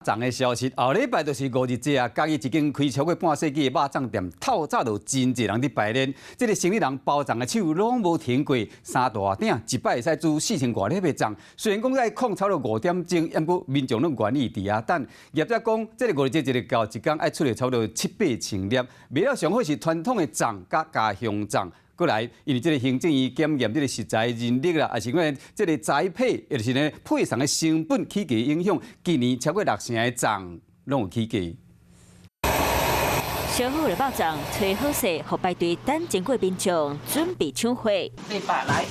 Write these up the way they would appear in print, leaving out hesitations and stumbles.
粽的消息，後禮拜就是五日節啊！嘉義一間開超過半世紀的肉粽店，透早就真濟人佇排練，這個生理人包粽的手攏無停過，三大鼎一擺會使煮4000外粒的粽。雖然講愛控差不多5點鐘，毋過民眾攏願意佇遐等。業者講，這個五日節一日到一工愛出來差不多七八千粒，賣了上好是傳統的粽佮家鄉粽。過來，因為這個行政院檢驗這個食材人力啦，抑是講這個栽培，抑是呢配送的成本起價影響，今年超過六成的粽攏有起價。燒好的肉粽，揣好勢，予排隊等真久民眾準備搶貨。400來，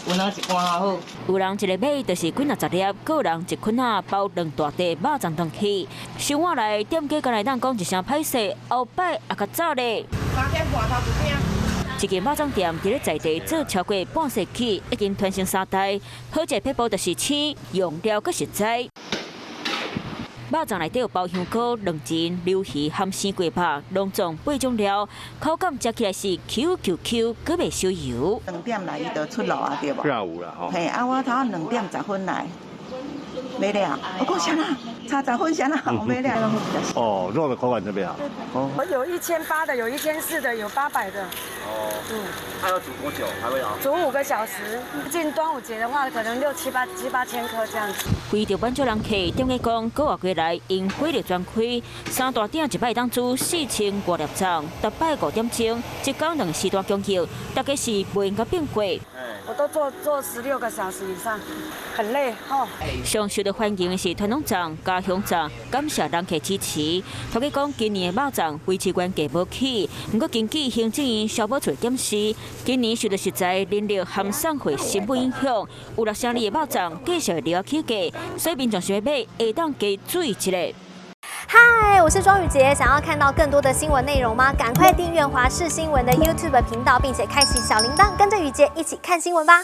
有人一罐好。有人一个買就是幾若十粒，閣有人一捆仔包兩大袋肉粽轉去。收碗來，店家敢會當講一聲歹勢，後擺也較早咧。3點半頭一鼎。這間肉粽店佇咧在地做超過半世紀，已經傳承三代。好食撇步就是鮮、用料閣實在。肉粽內底有包香菇、卵仁、榴魚含生雞肉，攏總八種料，口感食起來是 Q Q Q，閣袂燒油。2點來伊就出爐啊，對無？下午啦，吼。嘿，啊，我頭2點10分來，買了。我講啥啦？差十分啥啦？我買了。哦，肉的口感特別好。哦，有1800的，有1400的，有800的。哦。它要煮多久？還會熬？煮5個小時。進端午節的話，可能六七八七八千顆這樣子。為著滿足人客，店家講個月過來𪜶火力全開，三大鼎一擺當煮4000外粒粽，逐擺5點鐘，一工兩時段供應，大家是袂用閣變過。我都做16個小時以上，很累吼。上受到歡迎的是傳統粽、家鄉粽，感謝人客支持。頭家講今年的肉粽維持原價無起，毋過根據行政院消保處檢視，今年受到食材、人力含送貨成本影響，有六成的肉粽繼續會落起價，所以民眾想欲買，會當加注意一下。嗨，我是莊宇傑，想要看到更多的新聞內容嗎？趕快訂閱華視新聞的 YouTube 頻道，並且開啟小鈴鐺，跟着宇傑一起看新聞吧。